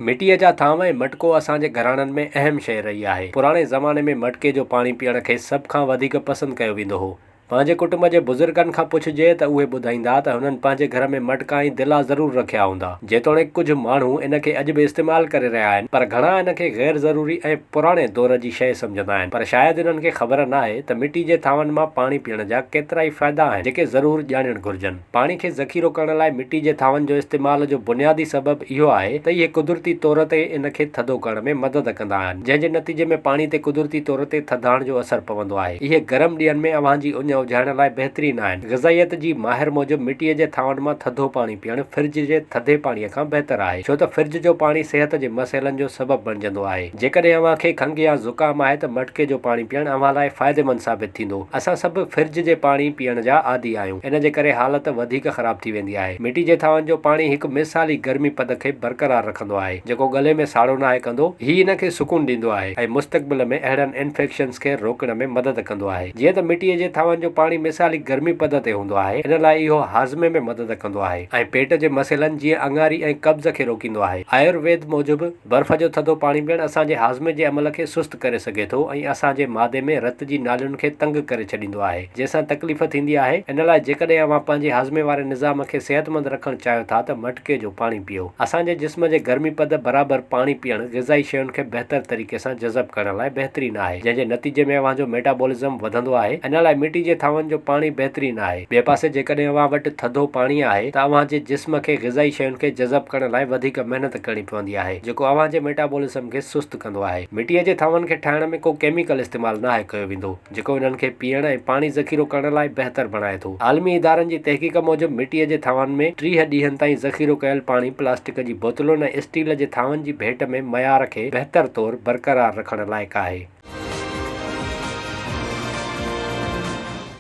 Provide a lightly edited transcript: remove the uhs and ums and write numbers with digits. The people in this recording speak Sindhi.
مٽيء جا ٿانو ۽ مٽڪو اسان جي گهراڻن ۾ اهم شيء رهي آهي. پراڻي زماني ۾ مٽڪي جو پاڻي پيئڻ کي سڀ کان وڌيڪ پسند ڪيو ويندو هو. پنهنجي ڪٽنب جي بزرگن کان پڇجي ته اهي ٻڌائيندا ته هنن پنهنجي گهر ۾ مٽڪا ۽ دلا ضرور رکيا هوندا. جيتوڻيڪ ڪجهه ماڻهو ان کي اڄ به استعمال ڪري رهيا آهن پر گهڻا ان کي غير ضروري ۽ پراڻي دور جي شيء سمجهندا آهن پر شايد انهن کي خبر ناهي ته مٽي جي ٿانون مان پاڻي پيئڻ جا ڪيترائي فائدا آهن جيڪي ضرور ڄاڻڻ گهرجن. پاڻي کي ذخيرو ڪرڻ لاء مٽي جي ٿانون جو استعمال جو بنيادي سبب اهو آهي ته اهي قدرتي طور تي ان کي ٿڌو ڪرڻ ۾ مدد ڪندا آهن، جنهن جي نتيجي ۾ پاڻي تي قدرتي طور تي ٿڌاڻ جو اثر پوندو آهي. اهي گرم ڏينهن ۾ اوهان جي اڃ اجهائڻ لاء بهترين آهن. غذائيت جي ماهر موجب مٽي جي ٿانون مان ٿڌو پاڻي پيئڻ فرج جي ٿڌي پاڻي کان بهتر آهي، ڇو ته فرج جو پاڻي صحت جي مسئلن جو سبب بڻجندو آهي. جيڪڏهن اوهان کي کنگهه يا زڪام آهي ته مٽڪي جو پاڻي پيئڻ اوهان لاء فائديمند ثابت ٿيندو. اسان سڀ فرج جي پاڻي پيئڻ جا عادي آهيون. ان جي ڪري حالت وڌيڪ خراب ٿي ويندي آهي. مٽي جي ٿانون جو پاڻي هڪ مثالي گرمي پد کي برقرار رکندو آهي، جيڪو ڳلي ۾ ساڙو ناهي ڪندو. هي ان کي سڪون ڏيندو آهي ۽ مستقبل ۾ اهڙن انفيڪشنز کي روڪڻ ۾ مدد ڪندو آهي. جيئن ته مٽي جي ٿانون جو پاڻي مثالي گرمي پد تي هوندو آهي، ان لاء اهو هاضمي ۾ مدد ڪندو آهي ۽ پيٽ جي مسئلن جيئن اڱاري ۽ قبض کي روڪيندو آهي. آيورويد موجب، برف جو ٿڌو پاڻي پيئڻ اسان جي هاضمي جي عمل کي سست ڪري سگهي ٿو ۽ اسان جي معدي ۾ رت جي نالين کي تنگ ڪري ڇڏيندو آهي، جنهن سان تڪليف ٿيندي آهي. ان لاء جيڪڏهن اوهان پنهنجي هاضمي واري نظام کي صحتمند رکڻ چاهيو ٿا ته مٽڪي جو پاڻي پيئو. اسان جي جسم جي گرمي پد برابر پاڻي پيئڻ غذائي شين کي بهتر طريقي سان جذب ڪرڻ لاء بهترين آهي، جنهن جي نتيجي ۾ اوهان جو ميٽابولزم وڌندو آهي. ان لاء مٽي جي ٿانون جو پاڻي بهترين آهي. ٻئي پاسي جيڪڏهن اوهان وٽ ٿڌو پاڻي آهي ته اوهان جي جسم کي غذائي شين کي جذب ڪرڻ لاء وڌيڪ محنت ڪرڻي پوندي آهي، جيڪو اوهان جي ميٽابولزم کي سست ڪندو آهي. مٽيء جي ٿانون کي ٺاهڻ ۾ ڪو ڪيميڪل استعمال ناهي ڪيو ويندو، جيڪو انهن کي پيئڻ ۽ پاڻي ذخيرو ڪرڻ لاء بهتر بڻائي ٿو. عالمي ادارن جي تحقيق موجب مٽيء جي ٿانون ۾ 30 ڏينهن تائين ذخيرو ڪيل پاڻي پلاسٽڪ جي بوتلن ۽ اسٽيل جي ٿانون جي ڀيٽ ۾ معيار کي بهتر طور برقرار رکڻ لائق آهي.